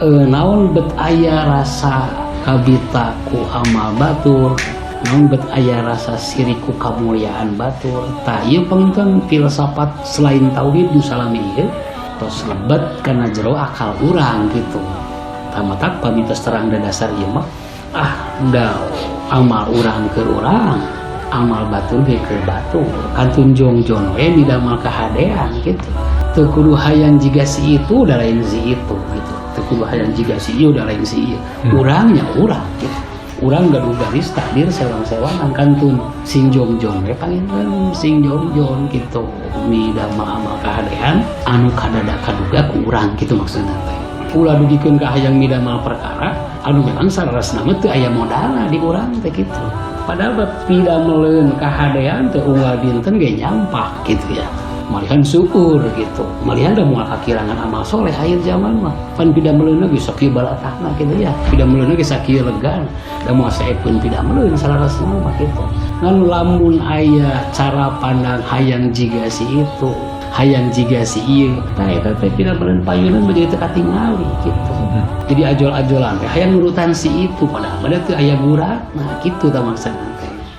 Naon bet aya rasa kabita ku amal batur, naon bet aya rasa sirik ku kamuliaan batur. Tah, ieu panginten filsafat selain tauhid nu salami ieu tos lebet kana jero akal urang gitu. Tah, matak pami tos terang dasar ieu mah, ah, da amal urang keur urang, amal batur ge keur batur, kantun jongjon we midamel kahadean gitu. Teu kudu hayang jiga si itu da lain si itu gitu, teu kudu hayang jiga si ieu da lain si ieu. Urang nya urang gitu, urang gaduh garis takdir sewang-sewangan, kantun sing jongjon we panginten, sing jongjon gitu midamel amal kahadean anu kadada kaduga ku urang gitu. Maksudna teh ulah dugikeun ka hayang midamel perkara anu memang saleresna mah teu aya modalna di urang teh gitu. Padahal bab pidameleun kahadean teh unggal dinten ge nyampah gitu ya, malihan syukur gitu, malihan da moal kakirangan amal soleh. Akhir zaman mah pan pidameleunna ge sakieu balatahna gitu ya, pidameleunna ge sakieu legan, da moal saepeun pidameleun saleresna mah gitu. Ngan lamun aya cara pandang hayang jiga si itu, hayang jiga si ieu, tah eta teh pidameleun payunan menjadi teu katingali gitu. Jadi ajol-ajolan teh hayang nurutan si itu, padahal pada teu aya guratna gitu tah maksudna.